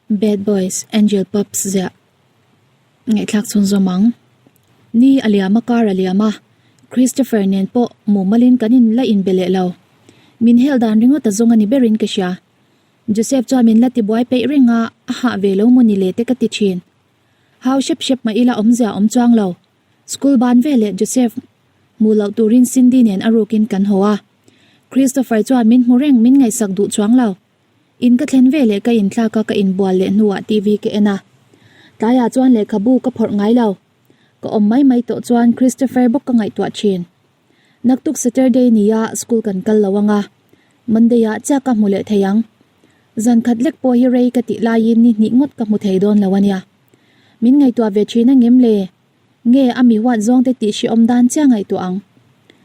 Bad Boys, Angel Pups ziah ngaihthlak chhunzawm ang. Ni a liam a kar a liam a, Christopher nen pawh mumalin kan in la inbe leh lo. Min hel dan ringawt a zawng a ni berin ka hria. Joseph chuan min la tibuai peih reng a, a hah ve lo maw ni le te ka ti thin. Hau hrep hrep mah ila awmzia awm chuang lo. School ban veleh Joseph hmuh loh turin Cindy nen a rukin kan haw a. Christopher chuan min hmu reng min ngaihsak duh chuang lo. In ka thlen veleh ka inthlak a ka inbual leh hnuah TV ka en a. Tlaiah chuan lehkhabu ka phawrh ngai lo. Ka awm mai mai tawh chuan Christopher bawk ka ngaihtuah thin. Naktuk Saturday nia school kan kal lo ang a, Monday ah chiah ka hmu leh thei ang. Zan khat lek pawh hi rei ka tih laiin ni hnih ngawt ka hmu thei dawn lo a nia. Min ngaihtuah ve thin ang em le? Nge a mi huat zawng te tih hrehawm dan chiah ngaihtuah ang.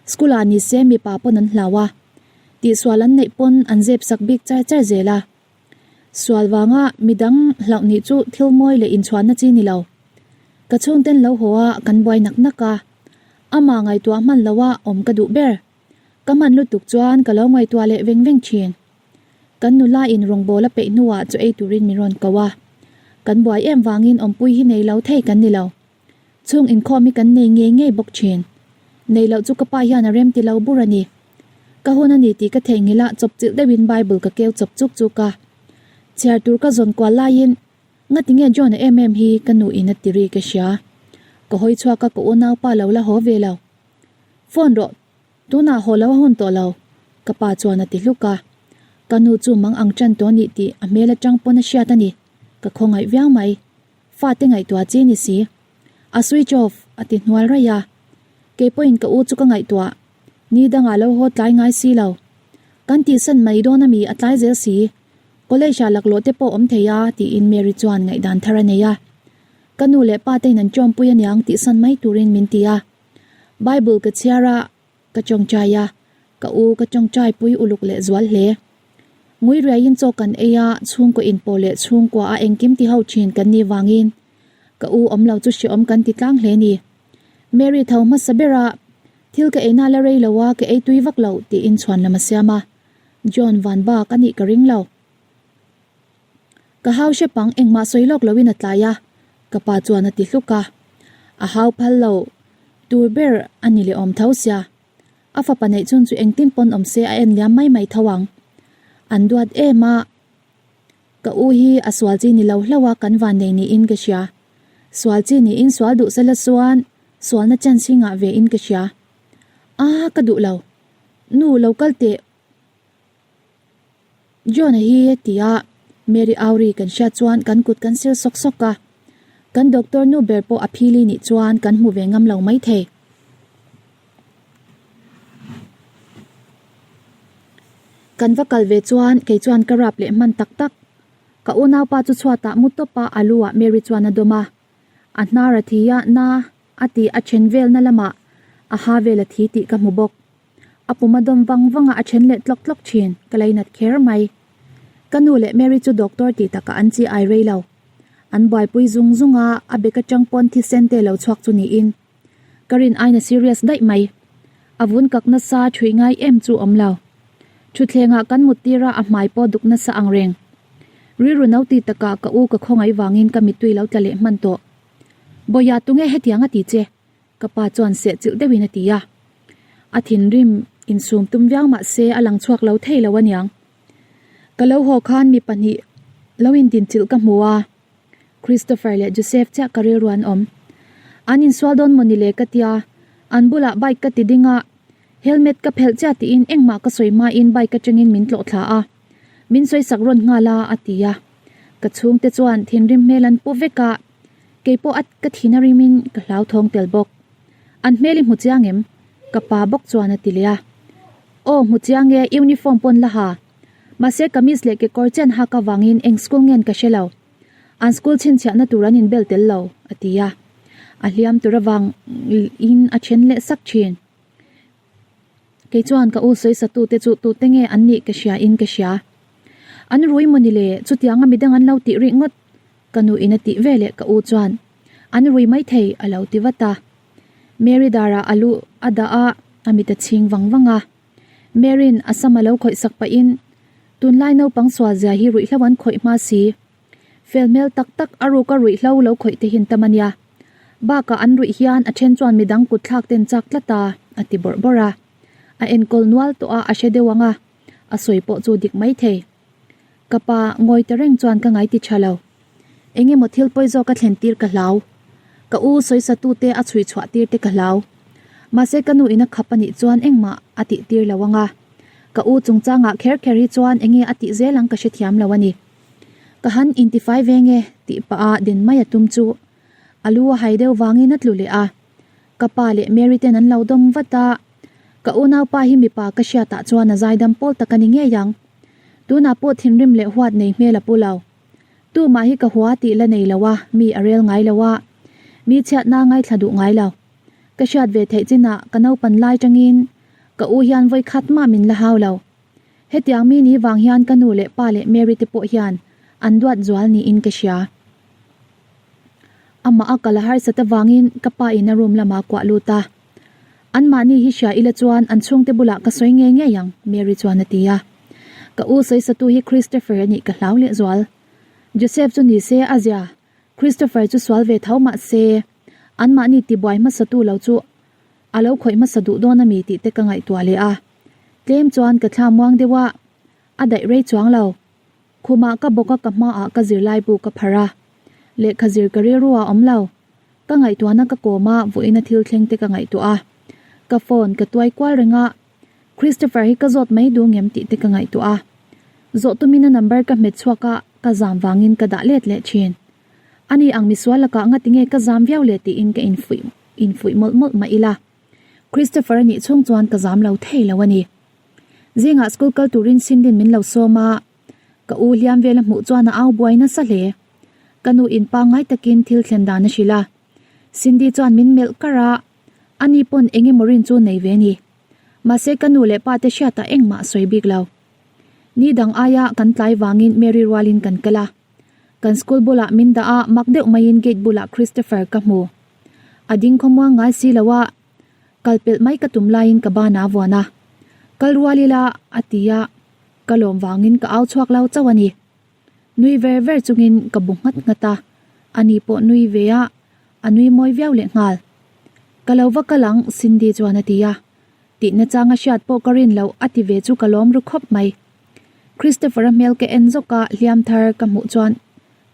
School ah ni se mipa pawn an hlau a, tihsual an neih pawn an zep sak bik char char zel a. Sual vanga midang hlauh nih chu thil mawi leh inchhuahna chi ni lo. Ka chhungten lo haw a kan buai nak nak a, amah ngaihtuah hman lo a awm ka duh ber. Ka hman lutuk chuan ka lo ngaihtuah leh veng veng thin. Kan nula in rawngbâwl a peih hnuah chu ei turin min rawn ko a. Kan buai em vangin awmpui hi nei lo thei kan ni lo. Chhung inkhawm hi kan nei ngei ngei bawk thin. Nei loh chu ka pa hian a rem ti lo bur a ni. Ka hun a ni tih ka theihnghilh a chawpchilh deuhin Bible ka keu chawp chuk chuk a. Chhiar tur ka zawn kual laiin Ngati nge John-a em em hi ka nu in a ti ri ka hria. Ka hawi chhuak a ka unaupa lo la haw ve lo. Phone rawh, tunah haw lo a hun tawh lo, ka pa chuan a ti hluk a. Ka nu chu mang ang tan tawh nih tih a hmel atang pawn a hriat a ni. Ka khawngaih viau mai. Fate ngaihtuah chi ni si. A switch off a ti hnual raih a. Kei pawhin ka u chu ka ngaihtuah. Ni dangah lo haw tlai ngai si lo. Kan tihsan mai dawn ami a tlai zel si. College ah laklawh te pawh awm thei a tiin Mary chuan ngaihdan thar a nei a. Ka nu leh pa tein an tawmpui aniang tihsan mai turin min ti a. Bible ka chhiar a, ka tawngtai a, ka u ka tawngtai pui uluk leh zual hle. Ngui riaiin chaw kan ei a, chhungkaw inpawh leh chhungkua a engkim ti ho thin kan nih vangin ka u awm lo chu hreawm kan ti tlang hle ni. Mary tho hmasa ber a, thil ka eina la rei lo a, ka ei tui vak lo tiin chhuan lam a siam a. John van bak a nih ka ring lo. Ka hau hre pang engmah sawi lawk loin a tlai a, ka pa chuan a ti hluk a. A hau phal lo tur ber a ni leh awm tho sia. A fapa neih chhun chu engtin pawn awm se a en liam mai mai tho ang. An duat em a, ka u hi a sual chi ni lo hlauh a kan van nei niin ka hria. Sual chi niin sual duh sela chuan sualna chance hi ngah ve in ka hria. A ka duh lo. Nu lo kal teh. John-a hi ti a, Mary Auri kan hriat chuan kan kut kan sil sawk sawk a. Kan doctor nu ber pawh a phili nih chuan kan hmu ve ngam lo maithei. Kan va kal ve chuan kei chuan ka rap leh hman tak tak. Ka unaupa chu chhuatah mu tawp a, a lu ah Mary chuan a dawm a. A hnar a thi a, na a tih a then velna lamah a ha vel a thi tih ka hmu bawk. A pum a dawm vang vang a, a then leh tlawk tlawk thin, ka leinat kher mai. Ka nu leh Mary chu doctor tih takah an chi ai rei lo. An buaipui zung zung a, a bek atang pawn thisen te lo chhuak chu niin. Ka rin aina serious daih mai. A vun kak nasa thui ngai em chu awm lo. Thutthlengah kan mut tir a, a hmai pawh duk nasa ang reng. Rilru no ti takah ka u ka khawngaih vangin ka mittui lo tla leh hman tawh. Bawia tunge hetiang a ti che? Ka pa chuan seh chilh deuhin a ti a. A thinrim insum tum viau mah se a lang chhuak lo thei lo aniang. Ka lo haw khan mi pahnih lo indinchilh ka hmu a, Christopher leh Joseph chiah ka rilru an awm. An insual dawn mawni le ka tia, an bulah bike ka ti ding a, helmet ka phelh chiah tiin engmah ka sawi hmain bike atangin min tlawh thla a, min sawi sak rawn nghal a, a ti a. Ka chhungte chuan thinrim hmel an pu vek a. Kei pawh a ka thin a rimin ka hlauthawng tel bawk. An hmel i hmu chiang em? Ka pa bawk chuan a ti leh a. Aw hmu chiang e, uniform pawn la ha. Mahse kamis leh kekawr chen hak avangin eng school ngen ka hre lo. An school chhinchhiahna tur an inbel tel lo, a ti a. A hliam tur avang in a then leh sak thin. Kei chuan ka u sawisatu te chu tute nge an nih ka hria in ka hria. An rui mawni le, chutianga midang an lo tih rih ngawt ka nu in a tih ve leh ka u chuan an rui maithei a lo ti vat a. Mary darah a lu a dah a, a mit a chhing vang vang a. Mary'n a sam a lo khawih sak pahin, Tunlai naupang sual zia hi ruihhlo an khawih hma si. Fel hmel tak tak a ruka ruihhlo lo khawih te hin tam a nia. Bakah an ruih hian a then chuan midang kut thlak ten chak tlat a, a ti bawrh bawrh a. A enkawl nual tawh a, a hre deuh ang a, a sawi pawh chu dik maithei. Ka pa ngawi ta reng chuan ka ngai ti tha lo. Eng emaw thil pawi zawk a thlen tir ka hlau. Ka u sawisa tute a chhui chhuah tir te ka hlau. Mahse ka nu in a khap a nih chuan engmah a tih tir lo ang a. Ka u chungchangah kher kher hi chuan enge a tih zel ang ka hrethiam lo a ni. Ka han intifai ve nge tih pah a din mai a tum chu a lu a hai deuh vangin a tlu leh a. Ka pa leh Mary ten an lo dawm vat a. Ka unaupa hi mipa ka hriatah chuan a zaidam pawl tak a ni ngei ang. Tunah pawh thinrim leh huat nei hmel a pu lo. Tumah hi ka hua tih la nei lo a, mi a rel ngai lo a, mi chhiatna ngaithla duh ngai lo. Ka hriat ve theih chinah ka naupan lai tangin ka u hian vawi khat mah min la hau lo. Hetiang mi ni vang hian ka nu leh pa leh Mary te pawh hian an duat zual niin ka hria. Amah a kal a harsat avangin ka pa in a room lamah kuah lut a. Anmahni hi hria ila chuan an chhungte bulah ka sawi ngei ngei ang, Mary chuan a ti a. Ka u sawisatu hi Christopher a nih ka hlau lehzual. Joseph chu ni se a zia, Christopher chu sual ve tho mah se, anmahni tibuai hmasatu lo chu a lo khawih hmasa duh dawn a mi tih te ka ngaihtuah leh a. Tlem chuan ka thla muang deuh a, a daih rei chuang lo. Khumah ka bawk a ka hmaah ka zirlaibu ka pharh a, lehkha zir ka rilru a awm lo. Ka ngaihtuahna ka kawm a, vawiina thil thleng te ka ngaihtuah a. Ka phone ka tuai kual reng a, Christopher hi ka zawt mai duh ngem tih te ka ngaihtuah a. Zawh tumin a number ka hmet chhuak a, ka zam vangin ka dah let leh thin. Ani ang misual lakah ngatinge ka zam viau le tiin ka infuih infuih mawlh mawlh mah ila. Christopher a nih chhung chuan ka zam lo thei lo a ni. Zingah school kal turin Cindy'n min lo sawm a, ka u hliam vel a hmuh chuan a au buai nasa hle. Ka nu in pangngai takin thil thlen dan a hrilh a. Cindy chuan min melh kar a, ani pawn eng emaw rin chu nei ve ni. Mahse ka nu leh pa te hriatah engmah a sawi bik lo. Ni dang aia kan tlai vangin Mary rualin kan kal a. Kan school bulah min dah a, mak deuh maiin gate bulah Christopher ka hmu. A ding khawmuang ngai si lo a, kal pelh mai ka tum laiin ka ban a vuan a. Kal rual ila a ti a, ka lawm vangin ka au chhuak lo chauh a ni. Nui ver ver chungin ka bu nghat nghat a, ani pawh nui ve a, a nui mawi viau leh nghal. Ka lo va kal ang, Cindy chuan a ti a. Tihna chang a hriat pawh ka rin loh a ti ve chu ka lawm ru khawp mai. Christopher-a hmel ka en zawk a, hliam thar ka hmuh chuan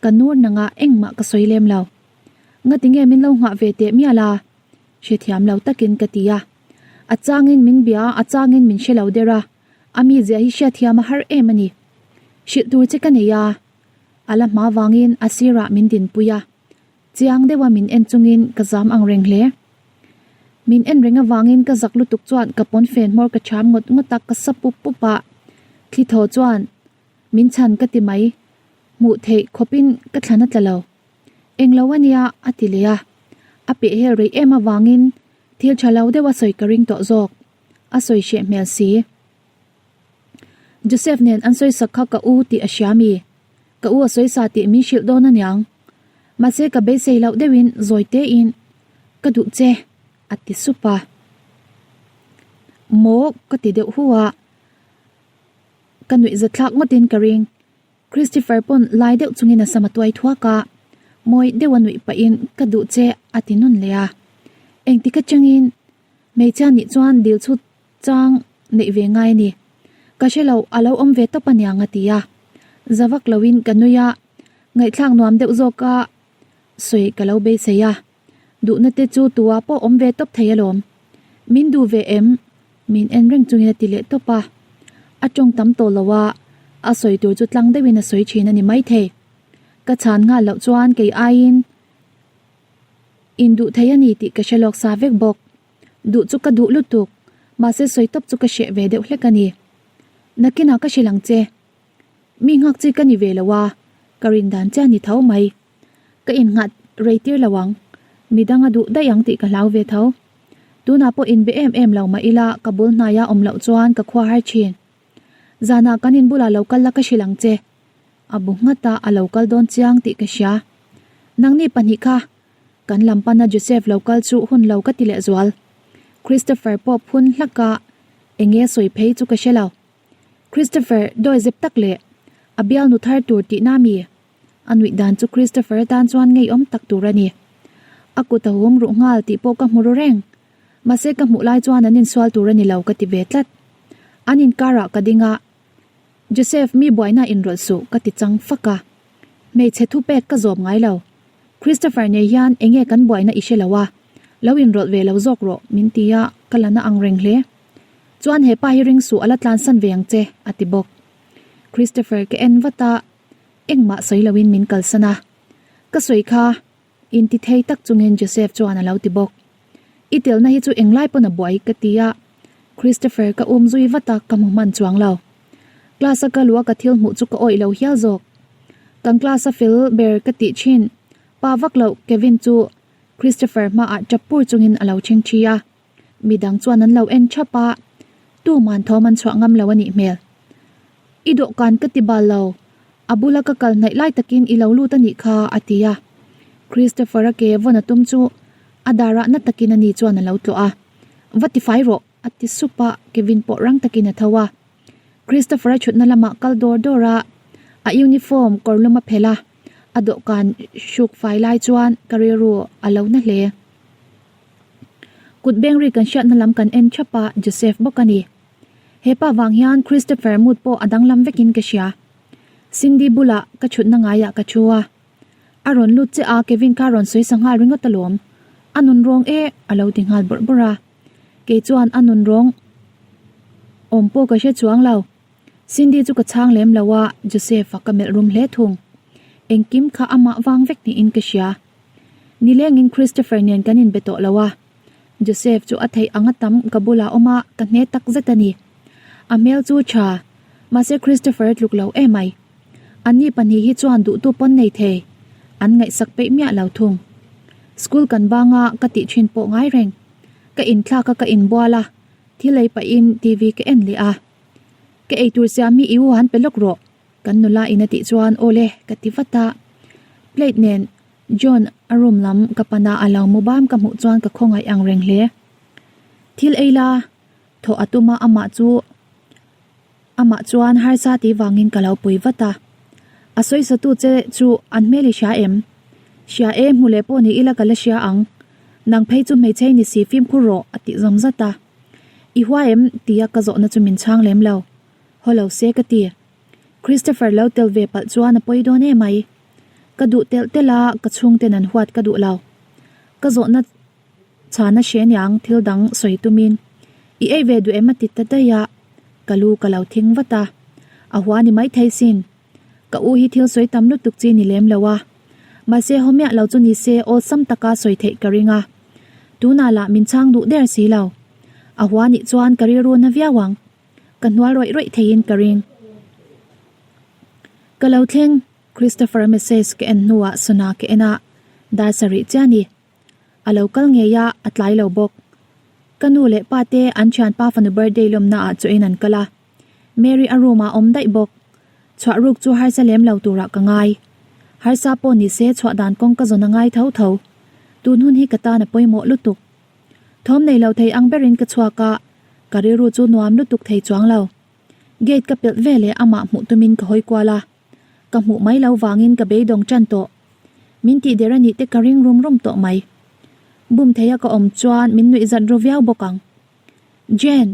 ka nur nang a, engmah ka sawi lem lo. Ngati nge min lo nghah ve teh mial a? Hrethiam lo takin ka ti a. A changin min bia a, a changin min hre lo der a. A mizia hi hriatthiam a har em a ni. Hrilh tur che ka nei a, a la hma vangin a sirah min dinpui a, chiang deuha min en chungin ka zam ang reng hle. Min en reng avangin ka zak lutuk chuan ka pawnfen hmawr ka cham ngawt ngawt a, ka sa pup pup a, thli thaw chuan min chhan ka ti mai, hmuh theih khawpin ka thlan a tla lo. Englo a nia a ti leh a, a pehhel rei em avangin thil tha lo deuh a sawi ka ring tawh zawk. A sawi hreh hmel si. Joseph nen an sawi sak kha ka u tih a hria mi? Ka u a sawi sa tih min hrilh dawn aniang. Mahse ka beisei loh deuhin zawi tein ka duh che a ti sup a. Maw ka ti deuh hu a, ka nuih zathlak ngawtin ka ring. Christopher pawn lai deuh chungin a sam a tuai thuak a, mawi deuh a nuih pahin ka duh che a ti nun leh a. Engtik atangin Hmeichhia nih chuan dil chhut chang neih ve ngai a ni. Ka hre lo, a lo awm ve tawp aniang a ti a. Za vak loin ka nui a, ngaihthlak nuam deuh zawk a sawi ka lo beisei a. Duhna te chu tua pawh awm ve tawp thei alawm. Min duh ve em? Min en reng chungin a ti leh tawp a. A tawng tam tawh lo a, a sawi tur chu tlang deuhin a sawi thin a ni maithei. Ka chhan nghal loh chuan kei aiin Induh thei a ni tih ka hre lawk sa vek bawk. Duh chu ka duh lutuk, mahse sawi tawp chu ka hreh ve deuh hlek a ni. Nakinah ka hrilh ang che. Mi nghak chi ka ni ve lo a, ka rin dan chiah ni tho mai. Ka innghah rei tir lo ang, midang a duh daih ang tih ka hlau ve tho. Tunah pawh inbe em em lo mah ila ka bul hnaia awm loh chuan ka khua har thin. Zanah kan in bulah lo kal la ka hrilh ang che. A bu nghat a, a lo kal dawn chiang tih ka hria. Nangni pahnih kha, kan lam pana Joseph lo kal chu hun lo ka ti leh zual. Christopher pawh phun hlak a, enge sawi phei chu ka hre lo. Christopher dawi zep tak leh a bialnu thar tur tihna mi? A nuih dan chu Christopher tan chuan ngeiawm tak tur a ni. A kut a hum ruh nghal tih pawh ka hmu ru reng. Mahse ka hmuh lai chuan an insual tur a ni lo ka ti ve tlat. An inkarah ka ding a, Joseph mi buaina inrawlh suh ka ti chang fak a. Hmeichhe thupek ka zawm ngai lo. Christopher nei hian enge kan buaina i hre lo a, lo inrawlh ve lo zawk rawh min ti a, ka la na ang reng hle. Chuan hepa hi ring suh a la tlansan ve ang che a ti bawk. Christopher ka en vat a, engmah sawi loin min kalsan a. Ka sawi kha inti thei tak chungin Joseph chuan a lo ti bawk. I telna hi chu englai pawn a buai ka ti a, Christopher ka um zui vat a ka hmu hman chuang lo. Class a ka luh a ka thil hmuh chu ka awih lo hial zawk. Kan class a fel ber ka tih thin pa vak loh Kevin chu Christopher hmaah tap pur chungin a lo chhing thi a. Midang chuan an lo en thap a, tuman thawm an chhuah ngam lo a nih hmel. I dawhkan ka ti bal lo, a bula ka kal hnaih lai takin i lo lut a nih kha a ti a. Christopher-a ke vawn a tum chu a darah na takin ani chuan a lo tlawh a, Va tifai rawh a ti sup a, Kevin pawh rang takin a tho a. Christopher-a thutna lamah kal dawr dawr a, a uniform kawrlum a phelh a, a dawhkan hruk fai lai chuan ka rilru a lo na hle. Kut beng ri kan hriatna lam kan en thap a, Joseph bawk a ni. He pa vang hian Christopher mood pawh a danglam vekin ka hria. Cindy bulah ka thutna ngaiah ka thu a. A rawn lut che a, Kevin kha rawn sawi sa nghal ringawt alawm. A nun rawng e a lo ti nghal bawrh bawrh a. Kei chuan a nun rawng awm pawh ka hre chuang lo. Cindy chu ka chhang lem lo a, Joseph-a ka melh rum hle thung. Engkim kha amah vang vek niin ka hria. Nilengin Christopher nen kan inbe tawh lo a, Joseph chu a theih anga tam ka bulah awm a, ka hne tak zet a ni. A hmel chu tha, mahse Christopher a tluk lo emai. Anni pahnih hi chuan duhtu pawn nei thei, an ngaihsak peih miah lo thung. School kan bang a, ka tih thin pawh ngai reng. Ka inthlak a ka inbual a, thil ei pahin TV ka en leh a. Ka eitur siam hi i u han pe lawk rawh. Kan nula in a tih chuan aw le ka ti vat a, plate nen John a room lam ka pan a, a lo mu bam ka hmuh chuan ka khawngaih ang reng hle. Thil ei la thawh a tum a, amah chu amah chuan harsa tih vangin ka lo pui vat a. A sawisatu che chu an hmel i hria em? Hria e, hmu leh pawh ni ila ka la hria ang. Nang phei chu hmeichhei ni si fimkhur rawh a tih zawm zat a. I hua em? tia ka zawhna chu min chhang lem lo. Haw lo se ka ti. Christopher lo tel ve palh chuan a pawi dawn em ai. Ka duh telh telh a, ka chhungten an huat ka duh lo. Ka zawhna chhana hre niang thil dang sawi tumin i ei ve duh em a ti ta daih a, ka lu ka lo thing vat a. A hua ni maithei sin. Ka u hi thil sawi tam lutuk chi ni lem lo a. Mahse haw miah lo chu ni se awlsam taka sawi theih ka ring a. Tunah lah min chhang duh der si lo. A hua nih chuan ka rilru na viau ang. Ka hnual rawih rawih theiin ka ring. Ka lo thleng, Christopher message ka en hnuah Sona ka en a, dar sarih chiah a ni. A lo kal ngei a, a tlai lo bawk. Ka nu leh pa te an thianpa fanu birthday lawmna ah chaw in an kal a. Mary a room ah awm daih bawk. Chhuah ruk chu harsa lem lo turah ka ngai. Harsa pawh ni se chhuah dan kawng ka zawn a ngai tho tho. Tun hun hi ka tan a pawimawh lutuk. Thawm nei lo thei ang berin ka chhuak a, ka rilru chu nuam lutuk thei chuang lo. Gate ka pelh ve leh amah hmuh tumin ka hawi kual a, ka hmuh mai lo vangin ka beidawng tan tawh. Min tih der a nih te ka ring rum rum tawh mai. Bum theia ka awm chuan min nuih zat ru viau bawk ang. Jane!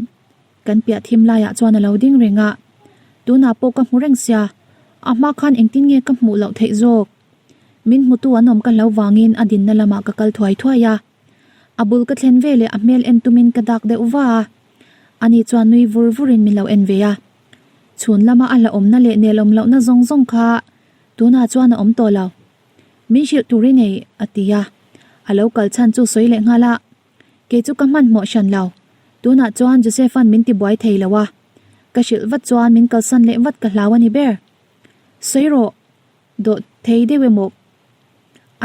Kan piah thim laiah chuan a lo ding reng a, tunah pawh ka hmu reng sia, a hma khan engtin nge ka hmuh loh theih zawk? Min hmutu an awm ka hlo vangin a dinna lamah ka kal thuai thuai a. A bul ka thlen ve leh a hmel en tumin ka dak deuh va a, ani chuan nui vur vurin min lo en ve a. Chhun lama a hlauhawmna leh nelawm lohna zawng zawng kha tunah chuan a awm tawh lo. Min hrilh tur i nei, a ti a. A lo kal chhan chu sawi leh nghal a, Kei chu ka hmanhmawh hran lo. Tunah chuan Joseph-a'n min tibuai thei lo a, ka hrilh vat chuan min kalsan leh vat ka hlau a ni ber. Sawi rawh, dawh thei deuh emaw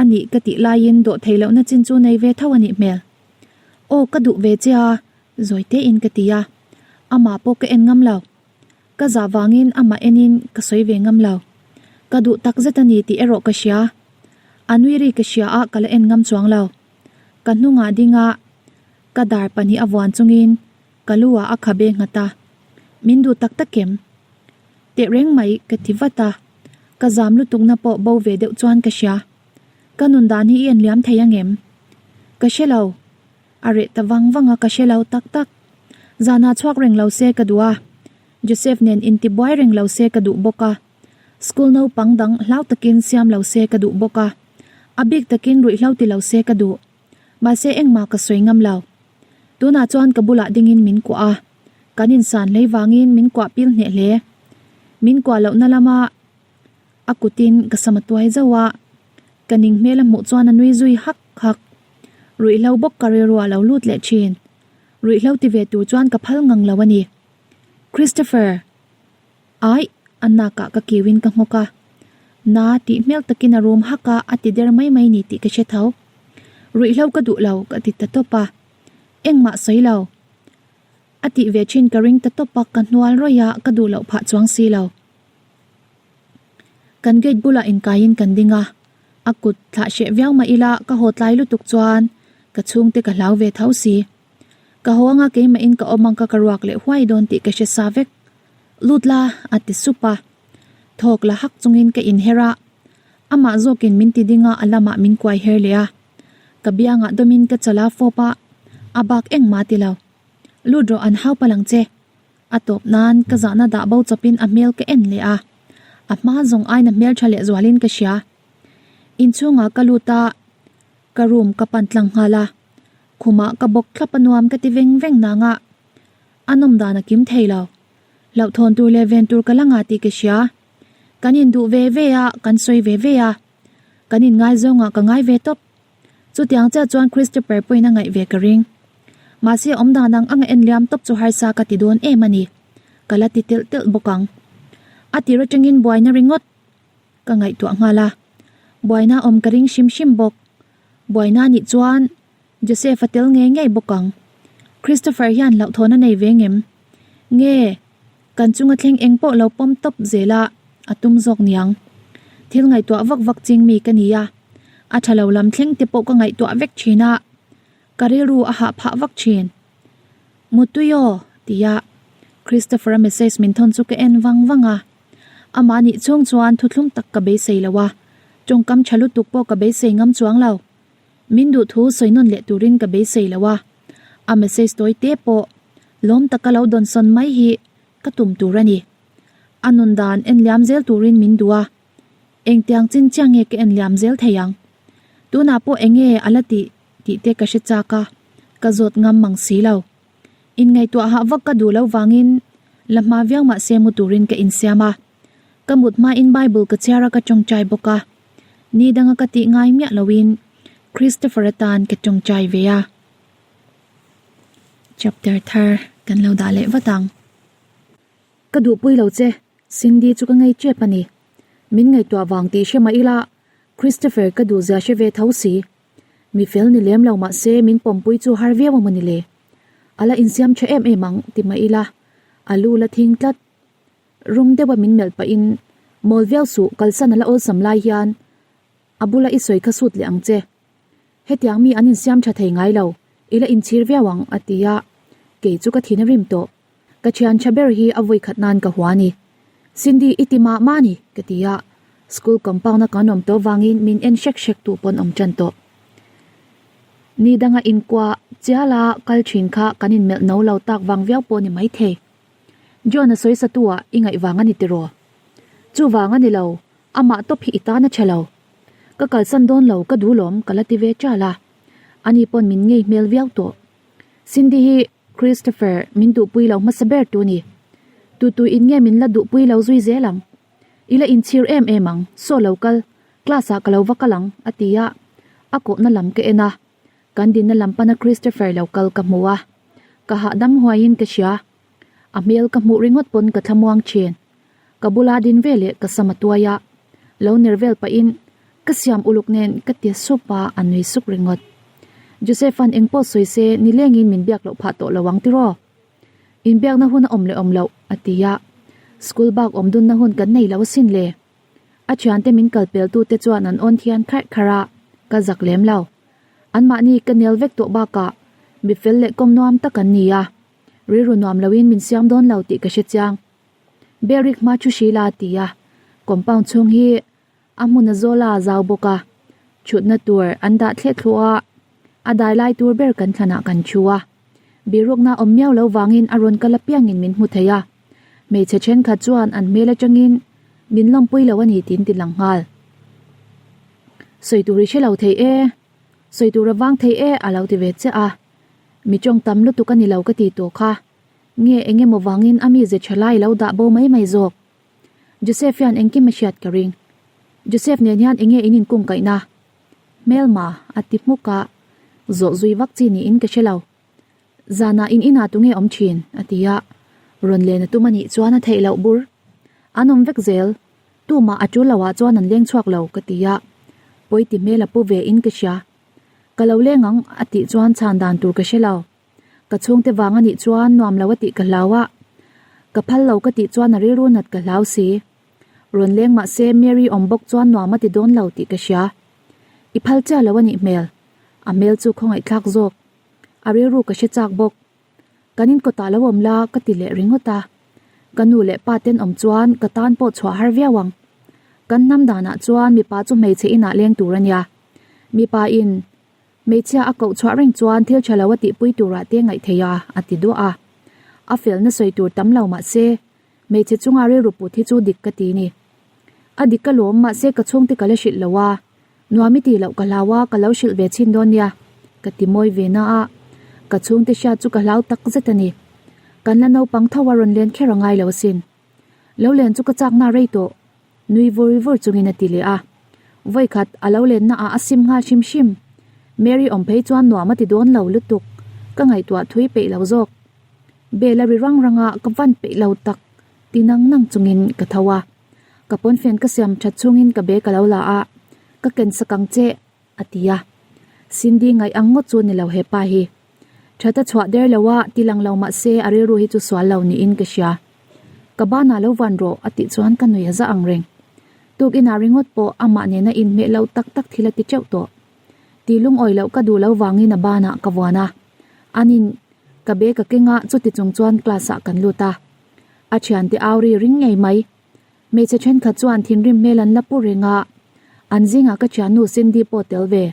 a nih ka tih laiin dawh thei lohna chin chu nei ve tho a nih hmel. Aw ka duh ve che a, zawi tein ka ti a, amah pawh ka en ngam lo. Ka zah vangin amah enin ka sawi ve ngam lo. Ka duh tak zet a ni tih erawh ka hria. A nui ri ka hria a ka la en ngam chuang lo. Ka hnungah ding a, ka dar pahnih a vuan chungin ka lu ah a khabe nghat a, min duh tak tak em? Tehreng mai ka ti vat a. Ka zam lutukna pawh bo ve deuh chuan ka hria. Ka nun dan hi i en liam thei ang em? Ka hre lo. A reh ta vang vang a, ka hre lo tak tak. Zanah chhuak reng lo se ka duh a, Joseph nen intibuai reng lo se ka duh bawk a. School naupang dang hlau takin siam lo se ka duh bawk a, a bik takin ruihhlo ti lo se ka duh. Mahse engmah ka sawi ngam lo. Tunah chuan ka bulah dingin min kuah a, kan insan hlei vangin min kuah pil hneh hle. Min kuah lohna lama a kutin ka sam a tuai zauh a, ka ning hmel a hmuh chuan a nui zui hak hak. Ruihhlo bawk ka rilru a lo lut leh thin. Ruihhlo ti ve tur chuan ka phal ngang lo a ni. Christopher! Aih, a nakah ka kiuin ka nghawk a. Na tih hmel takin a rum hak a, a ti der mai mai ni tih ka hre tho. Ruihhlo ka duh lo ka ti ta tawp a. Engmah sawi lo. A tih ve thin ka ring ta tawp a, ka hnual rawih a, ka duh loh phah chuang si lo. Kan gate bulah inkaiin kan ding a, a kut thlah hreh viau mah ila ka haw tlai lutuk chuan ka chhungte ka hlau ve tho si. Ka haw anga keimahin ka awm ang ka ka ruak leh huai dawn tih ka hre sa vek. Lut la, a ti sup a. Thawk la hak chungin ka inher a, amah zawkin min ti ding a, a lamah min kuai her leh a. Ka biangah dawmin ka chal a fawp a, a bak engmah a ti lo. Lut rawh an hau palh ang che. A tawp nan ka zahna dah bo chawpin a hmel ka en leh a, a hma zawng aina hmel tha leh zualin ka hria. Inchhungah ka lut a, ka room ka pan tlang nghal a, khumah ka bawk thlap a nuam ka ti veng veng nang a. A nawm dan a kim thei lo. Hlauhthawn tur leh ven tur ka la ngah tih ka hria. Kan induh ve ve a, kan sawi ve ve a. Kan inngaizawngah ka ngai ve tawp. Chutiang chiah chuan Christopher pawhin a ngaih ve ka ring. Mahse awm dan ang anga en liam tawp chu harsa ka ti dawn em a ni. Ka la ti telh telh bawk ang. A tir atangin buaina ringawt ka ngaihtuah nghal a. Buaina awm ka ring hrim hrim bawk. Buaina nih chuan Joseph a tel ngei ngei bawk ang. Christopher hian hlauhthawn a nei ve ngem? Nge, kan chunga thleng eng pawh lo pawm tawp zel a, a tum zawk niang. Thil ngaihtuah vak vak ching mi ka ni a, a tha lo lam thleng te pawh ka ngaihtuah vek thin a, ka rilru a hah phah vak thin. Mutui aw, tia Christopher-a message min thawn chu ka en vang vang a. Amah nih chhung chuan thuthlum tak ka beisei lo a, tawngkam tha lutuk pawh ka beisei ngam chuang lo. Min duh thu sawi nawn leh turin ka beisei lo a, a message tawi te pawh lawm taka lo dawnsawn mai hi ka tum tur a ni. A nun dan en liam zel turin min duh a, engtiang chin chiah nge ka en liam zel thei ang? Tunah pawh enge a la tih tih te ka hre chak a, ka zawt ngam mang si lo. Inngaihtuah hah vak ka duh lo vangin la hma viau mah se mu turin ka insiam a, ka mut hmain Bible ka chhiar a ka tawngtai bawk a. Ni danga ka tih ngai miah loin Christopher atan ka tawngtai ve a. Chapter thar kan lo dah leh vat ang. Ka duhpui lo che, Cindy chu ka ngei tep a ni. Min ngaihtuah vang tih hre mah ila Christopher ka duhzia hre ve tho si. Mi fel ni lem lo mah se min pawmpui chu har viau a maw ni le. A la insiam tha em em ang ti mah ila a lu la thing tlat. Rum deuha min melh pahin, Mawl viau suh, kalsan a la awlsam lai hian a bula i sawi kha sut leh ang che. Hetiang mi an insiam tha thei ngai lo, i la inchhir viau ang, a ti a. Kei chu ka thin a rim tawh. Ka thian tha ber hi a vawi khat nan ka hua a ni. Cindy, i ti mah mah a ni, ka ti a. School compound a kan awm tawh vangin min en hrek hrek tu pawn awm tan tawh. Ni danga inkuah chiala kal thin kha kan inmelh no lo tak vang viau pawh a ni maithei. John a sawi sa tu ah i ngaih vang a ni tiraw? Chuvang a ni lo, amah tawp hi i tan a tha lo. Ka kalsan dawn lo ka duh lawm ka la ti ve ṭal a. Ani pawn min ngei hmel viau tawh. Cindy hi Christopher min duhpui lo hmasa ber tu ni. Tu tu in nge min la duhpui lo zui zel ang? I la inchhir em em ang, saw lo kal, class ah ka lo va kal ang a ti a, a kawhna lam ka en a. Kan dinna lam pana Christopher lo kal ka hmu a, ka hahdam huaiin ka hria. A hmel ka hmuh ringawt pawn ka thlamuang thin. Ka bula din ve leh ka sam a tuai a, lo ner vel pahin ka siam uluk nen ka ti sup a, a nui suk ringawt. Joseph-a'n engpawh sawi se nilengin min biak loh phah tawh lo ang tiraw? Inbiakna hun a awm leh awm loh, a ti a. School bak awm dunna hun kan nei lo asin le. A thiante min kal pel tute chuan an awn thian kharh kharh a, ka zak lem lo. Anmahni ka nel vek tawh bakah mi fel leh kawm nuam tak an ni a, rilru nuam loin min siam dawn lo tih ka hre chiang. Beric hma thu hrila a ti a. Compound chhung hi a hmun a zawl a a zau bawk a, thutna tur an dah thleh thluah a, a dai lai tur ber kan thlanah kan thu a. Birukna awm miau lo vangin a rawn kal apiangin min hmu thei a, hmeichhe thenkhat chuan an hmel atangin min lawmpui lo a ni tiin ti lang nghal. Sawi tur i hre lo thei e, sawi tur a vang thei e a lo ti ve chiah a, mi tawng tam lutuk a ni lo ka ti tawh kha, nge eng emaw vangin a mize tha lai lo dah bo mai mai zawk. Joseph hian engkim a hriat ka ring. Joseph nen hian enge in inkung kaihna? Hmelma a ti hmuk a, zawh zui vak chi niin ka hre lo. Zanah in inah tunge awm thin? a ti a, rawn len a tum a nih chuan a theih loh bur. An awm vek zel, tumah a tul loah chuan an leng chhuak lo ka ti a, pawi ti hmel a pu ve in ka hria. Ka lo leng ang a tih chuan chhan dan tur ka hre lo. Ka chhungte vang a nih chuan nuam lo a tih ka hlau a, ka phal lo ka tih chuan a rilru nat ka hlau si. Rawn leng mah se Mary awm bawk chuan nuam a ti dawn lo tih ka hria. I phal chiah lo a nih hmel. A hmel chu khawngaihthlak zawk. A rilru ka hre chak bawk. Kan in kawtah lo awm la ka ti leh ringawt a. Ka nu leh pa ten awm chuan ka tan pawh chhuah har viau ang. Kan hnam danah chuan mipa chu hmeichhe inah leng tur a nia. Mipa in Hmeichhia a koh chhuah reng chuan thil tha lo a tihpui turah te ngaih theih a, a ti duah a. A felna sawi tur tam lo mah se, hmeichhe chunga rilru put hi chu dik ka ti ni. A dik ka lawm mahse ka chhungte ka la hrilh lo a, nuam i tih loh ka hlau a, ka lo hrilh ve chhin dawn nia, ka ti mawi ve na a. Ka chhungte hriat chu ka hlau tak zet a ni. Kan la naupang tho a rawn len kher a ngai lo asin. Lo len chu ka chakna rei tawh. Nui vur vur chungin a ti leh a. Vawikhat a lo lenna ah a sim nghal hrim hrim. Mary awm phei chuan nuam a ti dawn lo lutuk. Ka ngaihtuah thui peih lo zawk. Bell a ri rang rang a, ka van peih lo tak ti nang nang chungin ka tho a. Ka pawnfen ka siam that chungin ka bag a lo la a, ka ken sak ang che a ti a. Cindy ngaih ang ngawt chu ni lo hepa hi. That a chhuah der lo a, ti lang lo mah se a rilru hi chu sual lo niin ka hria. Ka banah lo van rawh a tih chuan ka nui a za ang reng. Tuk inah ringawt pawh amah nena inhmeh lo tak tak thil a ti teuh tawh. Ti lungawi loh ka duh lo vangin a banah ka vuan a. Anin ka bag a keng a, chuti chung chuan class ah kan lut a. A thiante au ri ring ngei mai. Hmeichhe thenkhat chuan thinrim hmel an la pu reng a, an zingah ka thiannu Cindy pawh tel ve.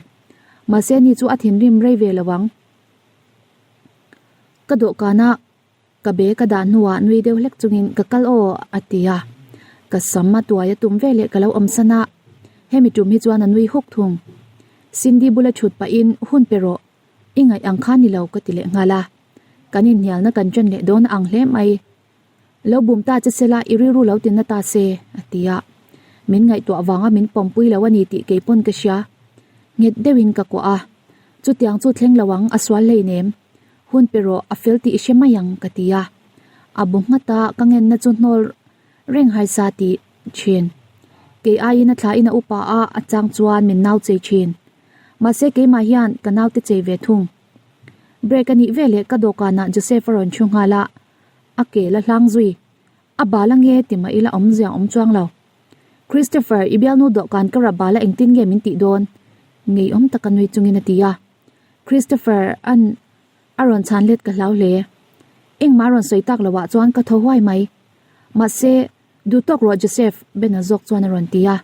Mahse ni chu a thinrim rei ve lo ang. Ka dawhkana ka be ka dah hnuah nui deuh hlek chungin ka kal aw a ti a, ka sam a tuai a tum veleh ka lo awmsan a, hemi tum hi chuan a nui huk thung. Cindy bula thut pahin hun pe rawh, i ngaih ang kha ni lo ka ti leh nghal a, kan inhnialna kan ṭan leh dawn a ang hle mai. Lo bum ta che sela i rilru lo tinna ta se, a ti a. Min ngaihtuah vanga min pawmpui lo a ni tih kei pawn ka hria. Nghet deuhin ka kuah a. Chutiang chu thleng lo ang a sual hleinem. Hun pe rawh a fel tih i hre mai ang, ka ti a. A bu nghat a, ka ngenna chu hnawl reng harsa tih thin. Kei aiin a thlain a upa a, a chang chuan min nau chei thin. Mahse keimah hian ka naute chei ve thung. Break a nih veleh ka dawhkanah Joseph a rawn thu nghal a. A ke la hlang zui. A bal ange ti mah ila awmzia awm chuang lo. Christopher, i bialnu dawhkan ka rap bal a engtin nge min tih dawn? Ngeiawm taka nui chungin a ti a. Christopher an a rawn chhan let ka hlau hle. Engmah a rawn sawi tak loh ah chuan ka thaw huai mai. Mahse, duh tawk rawh Joseph, Bena zawk chuan a rawn ti a.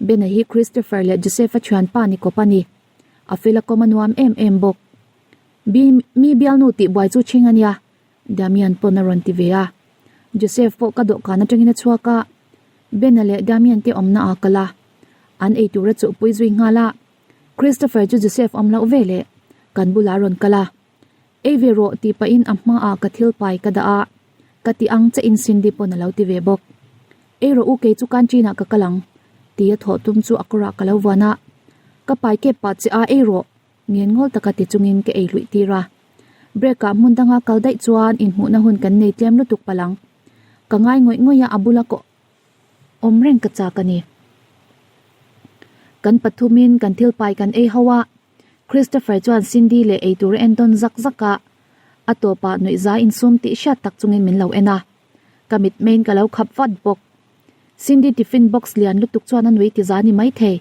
Bena hi Christopher leh Joseph-a thianpa ni kawp a ni. A fel a kawm a nuam em em bawk. Bi, mi bialnu tih buai chu ṭhing a nia. Damian pawn a rawn ti ve a. Joseph pawh ka dawhkan atangin a chhuak a, Bena leh Damian te awmna ah kal a, an ei tur a chuhpui zui nghal a. Christopher chu Joseph awm loh ve leh kan bulah a rawn kal a, Ei ve rawh tih pahin a hmaah ka thil pai ka dah a, ka ti ang che in Cindy pawn a lo ti ve bawk. Ei rawh u kei chu canteen ah ka kal ang ti a thawh tum chu a kawrah ka lo vuan a, Ka pai kep pah che a ei rawh Ngen ngawl taka ti chungin ka ei luih tir a. Break ah hmun danga kal daih chuan inhmuhna hun kan nei tlem lutuk palh ang. Ka ngai ngawih ngawih a, a bula ka awm reng ka chak a ni. Kan pathumin kan thil pai kan ei ho a, Christopher chuan Cindy leh eitur a entawn zak zak a, a tawpah nuihza insum tih hriat tak chungin min lo en a. Ka mitmeiin ka lo khap vat bawk. Cindy tiffin box lian lutuk chuan a nui ti za ni maithei.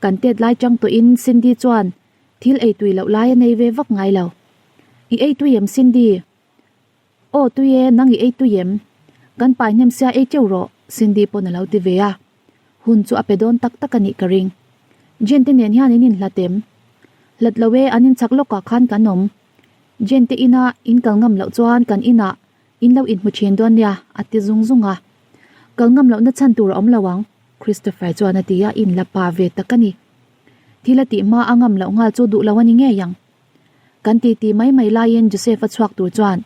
Kan tet lai chang tawhin Cindy chuan thil ei tui loh lai a nei ve vak ngai lo. I ei tui em Cindy? Aw tui e, nang i ei tui em? Kan pai hnem sia ei teuh rawh. Cindy pawn a lo ti ve a. Hun chu a pe dawn tak tak a nih ka ring. Jen te nen hian in inhlat em? Hlat lo e, an inchak lawkah khan kan awm. Jen te ina in kal ngam loh chuan kan inah in lo inhmu thin dawn nia, a ti zung zung a. Kal ngam lohna chhan tur a awm lo ang, Christopher chuan a ti a, inla pa ve tak a ni. Thil a tih hma a ngam loh nghal chu duh lo a ni ngei ang. Kan titi mai mai laiin Joseph-a chhuak tur chuan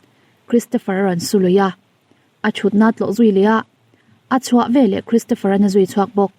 Christopher a rawn su lui a, a chhutna tlawh zui leh a, a chhuah veleh Christopher-a'n a zui chhuak bawk.